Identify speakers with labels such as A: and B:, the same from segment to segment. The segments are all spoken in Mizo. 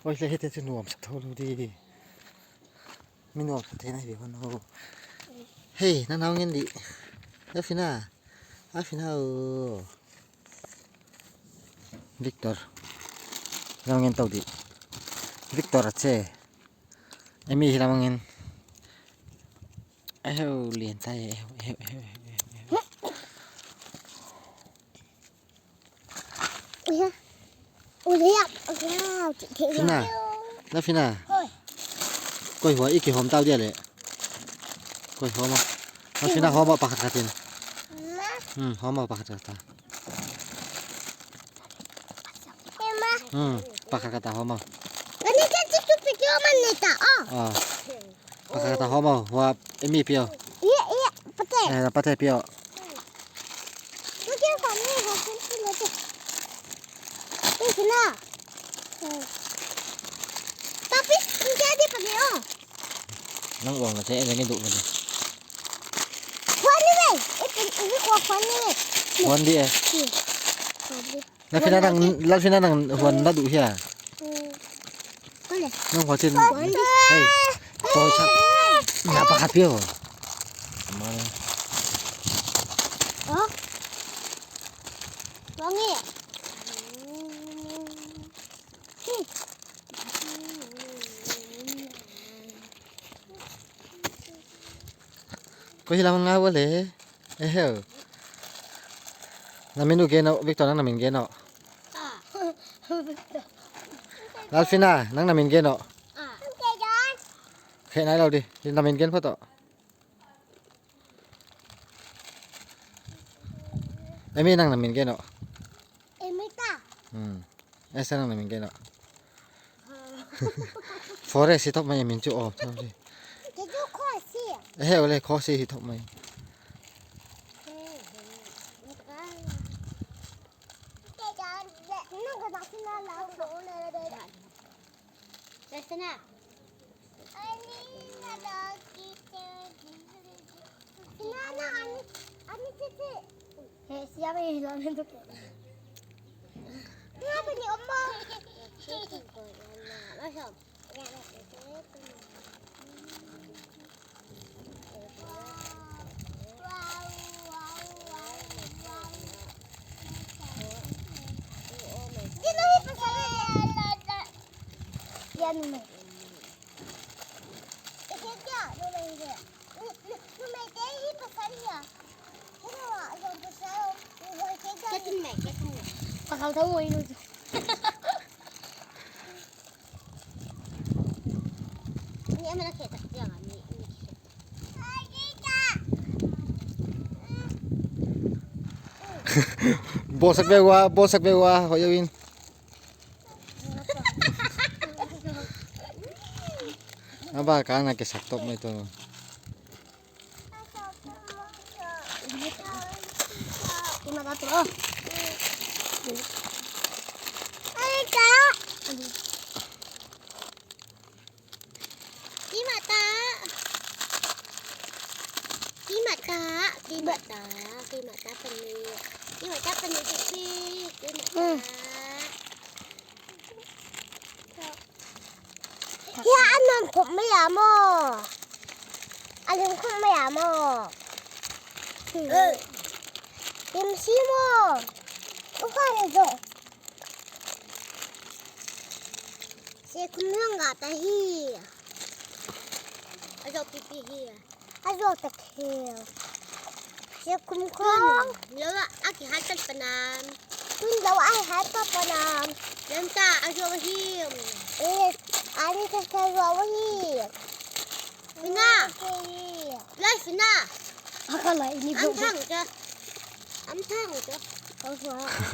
A: Oi hle hete chu nuam sa tho lo di. Mi nuam sa thei nai ve hon ho. Hei na nau ngen di. Lafina. Afina o. Victor. Nau ngen tau di. Victor a che. Emi hi lamangin. Eheu lian ta e eheu eheu eheu eheu. Fina. Na Fina. Koi hua iki hom tau dia le. Koi hom. Na Fina hom pakhat khatin. Hom pakhat kata. Pakhat kata hom. Ah. Pakhat kata hom hua emi pio. Eh, pate pio. Nang uang là sẽ cái đụng vào đi. Huan đi. La phi nang la phi nang huan la đủ hia. Nang huan trên. Hey. Tôi chắc. Nhà pakhat pio. Có gì làm ngao quá lẽ. Eheu. Là mình đủ ghê nọ, Victor đang là mình ghê nọ. Lalfina, nang là mình ghê nọ. Khe nai đâu đi, là mình ghê phớt Emi nang là mình ghê nọ. Esa nang là mình ghê nọ. Forest thì thóc mày mình chịu ổn thôi. Eheu le khó xì thì thóc mày. Bosak bewa, hoyawin. Aba ka na kisakto mo ito.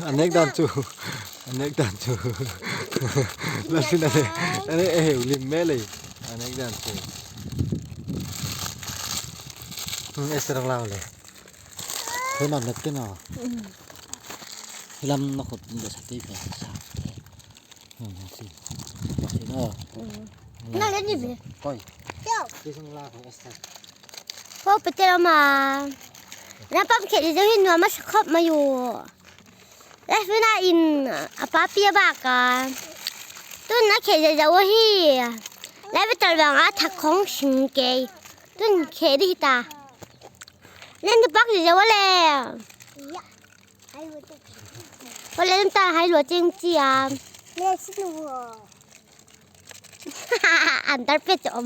A: Anek dan chu, anek dan chu. Lalfina le, ane eh lim mele, anek dan chu. Esrang lao le. Thế mà lực cái nào? Lâm nó khột được sạch tí phải sao?
B: Nó lên gì vậy?
A: Coi. Đi sang lao phải sao?
B: พ่อไปเจอมาแล้วปั๊มเขตจะเห็นว่ามันครบมาอยู่แล้วเวลาอินอาป้าเปียบากกัน Tun a kheh zeh zoh hi lai va tar vang a thak khawng hring ke tun kheh di ta len tu pak zeh zoh le o len ta hai luo ching chi a an tar pe chom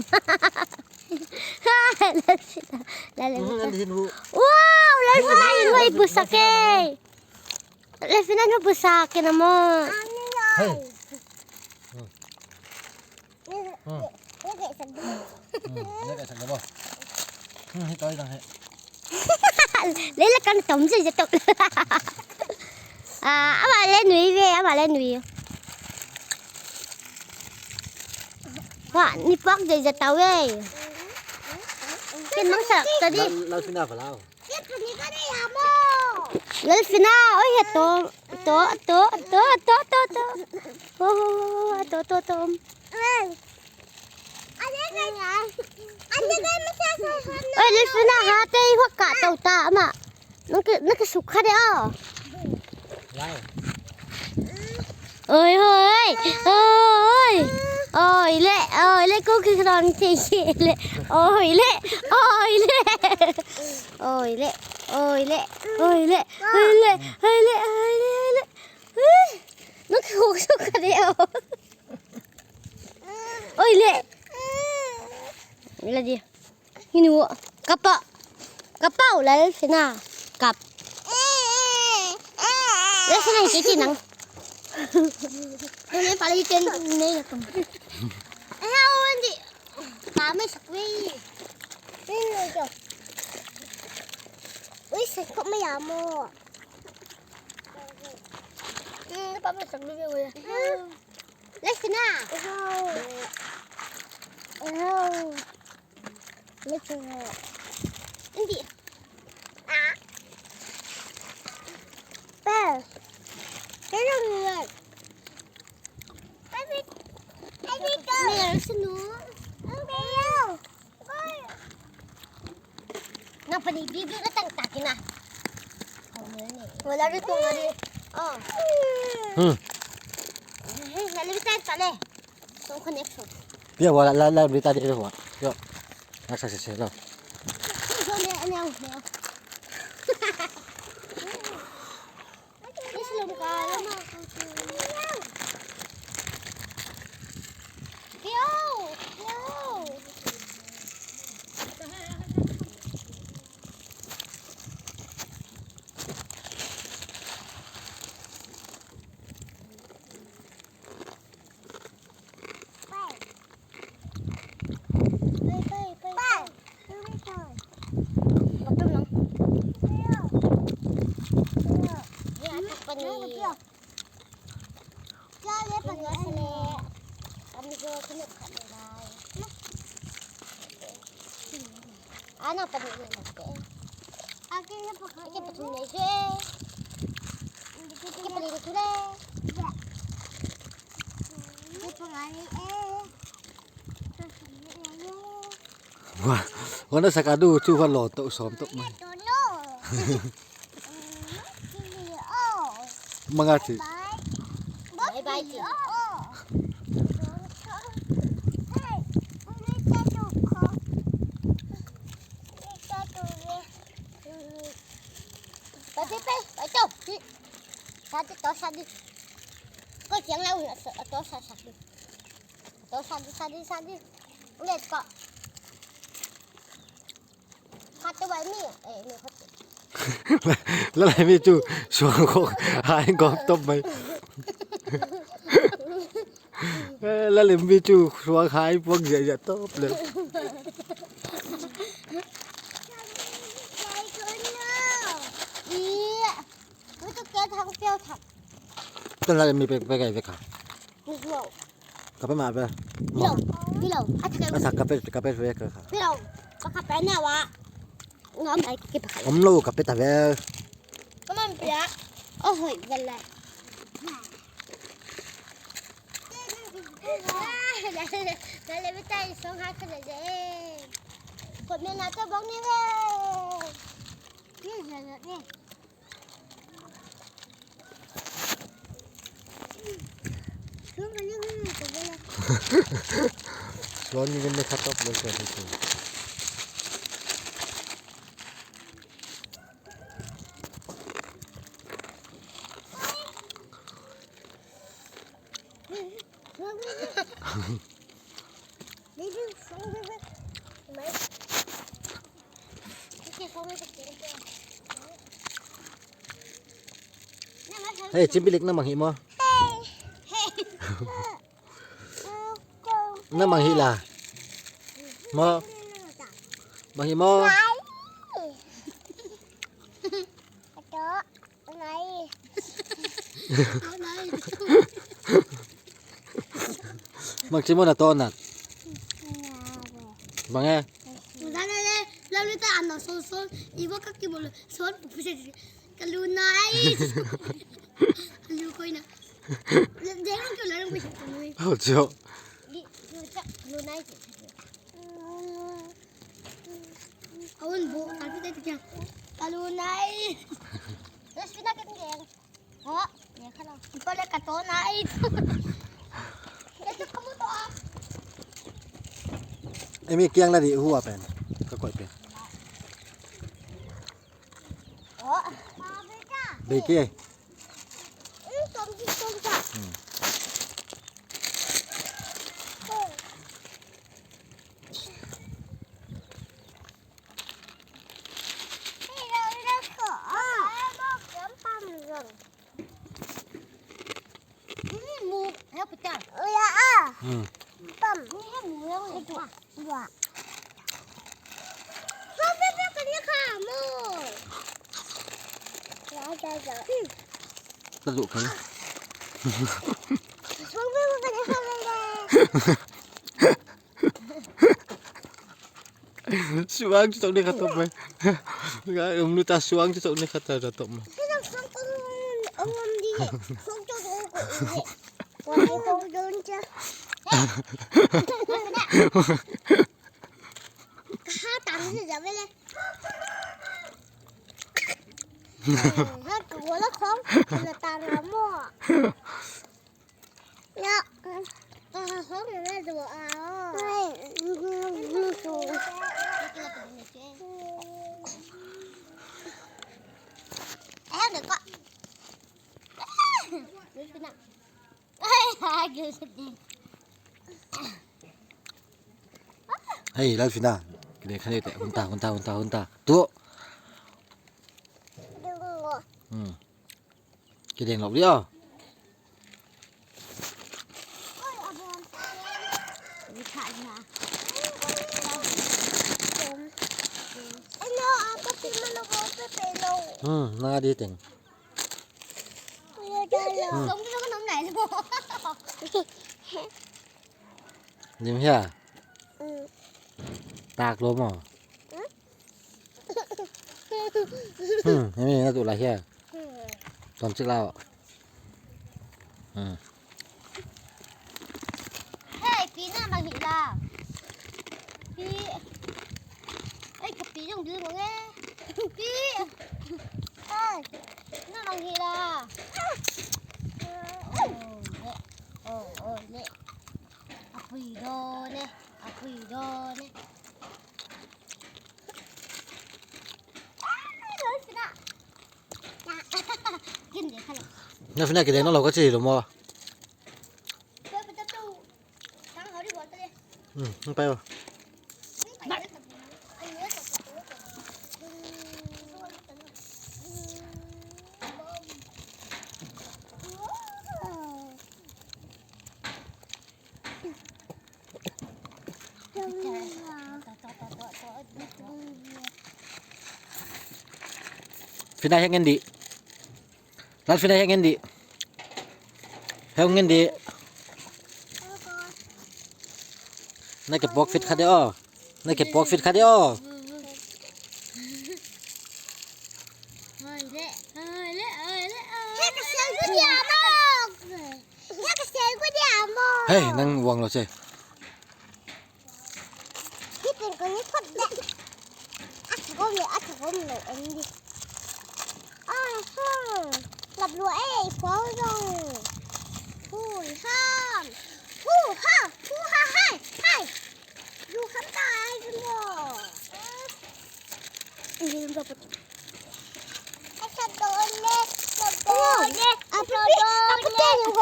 B: wow lai fa in hoi busake Lefina no busake na mo. Lấy là con tống gì cho tụi. À, bà lên núi về, bà lên núi. Wah, ni pak gì cho tao về. Cái nắng sợ tao đi. Lalfina, oi he to to to to to to to. Oh, to to to. Oi Lalfina ha te huak ka to ta ma. Nó cái sụp khát đấy à. Ôi ôi ôi ôi lệ ôi lệ cô cứ đòn thì lệ ôi lệ ôi lệ ôi lệ ôi lệ ôi lệ ôi lệ ôi lệ ôi lệ ôi lệ nó cứ hụt xuống cái đấy ôi lệ là gì như nữa cặp ạ cặp bao là thế nào cặp lấy cái này cái gì nặng你把那根那个，哎呀，我问你，把没吃过，那个，我吃过没呀么？嗯，把没吃过没有？来吃呢。哦，来吃呢。你，啊，爸，这个。Wala rin itong ano. Oh. Nalimitan pala eh. Itong connection.
A: 别我来来来，没带这个我，哟，来谁谁谁了？我那啥个路就发老多上多嘛。mga chi.
B: Bye bye chi.
A: แล้วอะไรมีจู่สวงโคหายกอบตบไปแล้วเลยมีจู่สวงหายพวกใหญ่ๆตบเลยต้นอะไรมีไปไกลไปค่ะกลับไปมาไป
B: พี่เรา
A: อากลับไปกลับไปไปค่ะ
B: พี่เรากลับไปเนี่ยวะ我唔係佢
A: 咁捞กลับไปแต่咧。
B: 咁啊唔别，哦去得啦。来来，来，带上下去嚟啫。嗰边拿咗帮你咧。呢呢呢。咁个呢个呢个。
A: Chuan ningin ni kha tawp lo chuan hei chu. Hei chimpilik na mang hi maw? Na mang hi la. Maw? Mang hi maw? Mang chi maw na to nat? Mang e. Chiều. Emi kiang la di hua pen. Ka koi pen. Bê kia. Ừ. Ta dụ cái. Suang chu tok ni kata mai. Ga um lu ta suang chu tok ni kata da tok ma. Hei Lalfina, kene khane te hunta hunta hunta hunta. Tu. Ừ. Cái đèn lọc đi à. Ừ, na đi tỉnh. Ừ. Nim hia. Tak lo mo. Ừ, em na tụ lại hia. Còn chiếc lao. Ừ.
B: Hey, pi na mang hi la. Pi. Ê, cái pi trong đứa nghe. Pi. Ê, na mang hi la. Ồ, ồ, nè. Apui do nè, apui do nè.
A: Na fina cái đèn nó lâu cái gì rồi mà. Ừ, không phải rồi. Fina yang ngendi. Lan fina yang ngendi. Heo ngendi. Na ke pok fit khade o. Na ke pok fit khade o. Hey, nang wang lo che.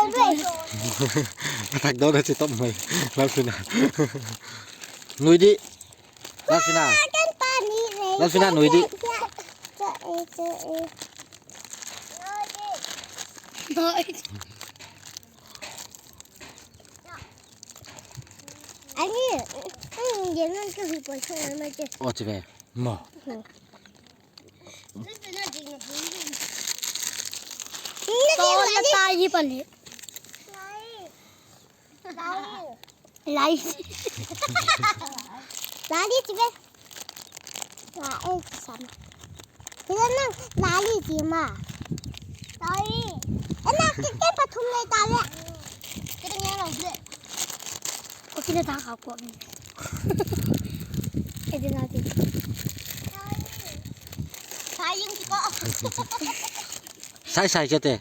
A: A tak dawn a chi tawp mai Lalfina. Nui dih. Lalfina. Lalfina nui dih. Aw chi ve. Maw. Sai sai cho te.